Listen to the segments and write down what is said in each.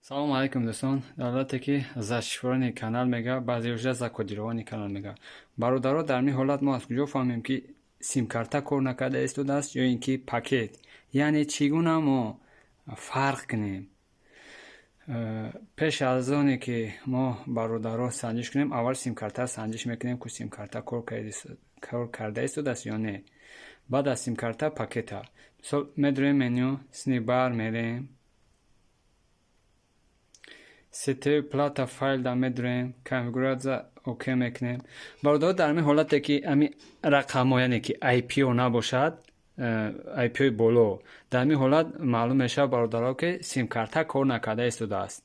Салому алайкум, дӯстон. Давлате ки зашифрони канал мега, баъзеҳоша закодировани канал мега. Бародаро, дар ин ҳолат мо аз куҷо фаҳмем, ки симкарта кор накарда истодааст ё ин ки пакет? Яъне чӣ гуна мо фарқ кунем? Пеш аз оне ки мо, бародаро, санҷиш кунем, аввал симкарта санҷиш мекунем, ку симкарта кор карда истодааст ё не. Баъд аз симкарта пакета. Мисол, медурем меню, снибар мерем, сетевой плата файлда медурем, конфигуратсия окей мекунем. Бародаро, дар ҳамин ҳолате ки ҳамин рақамҳо, яъне ки IPо набошад, IPои боло, дар ҳамин ҳолат маълум мешавад, бародаро, ки симкарта кор накарда истодааст.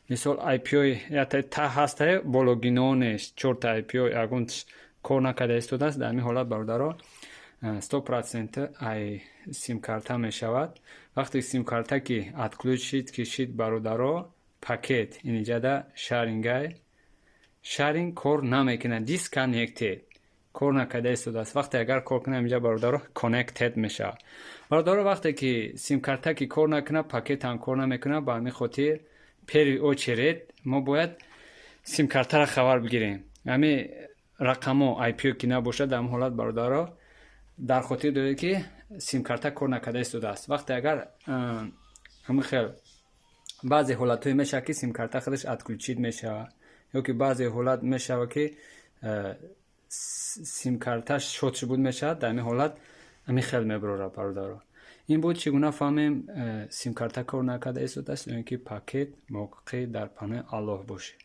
Мисол, IPои та ҳастае, бологинонеш чорта IPо ягон кор накарда истодааст. Дар ҳамин ҳолат, бародаро, 100% ай симкарта мешавад. Вақте симкарта ки отключить ки шид, бародаро, пакет инҷада sharing, sharing кор намекунад, disconnected, кор накарда истодааст. Вақте агар кор кунад, инҷа, бародаро, connected мешавад. Бародаро, вақте ки симкарта ки кор накунад, пакет ҳам кор намекунад. Ба ҳамин хотир первый очередь мо бояд симкартаро хабар бигирем. Ҳамин рақамҳо IPо ки набошад, дар ҳамин ҳолат, бародаро, дар хотир доред, ки симкарта кор накарда истодааст. Вақте агар ҳамин хел баъзе ҳолатҳое мешавад, ки симкарта худаш отключить мешавад, ё ки баъзе ҳолат мешавад, ки симкарта шот шубуд мешавад, дар ҳамин ҳолат ҳамин хел мебарорад. Бародаро, ин буд чӣ гуна фаҳмем, симкарта кор накарда истодааст ё ин ки пакет. Боқӣ дар паноҳи Аллоҳ бошед.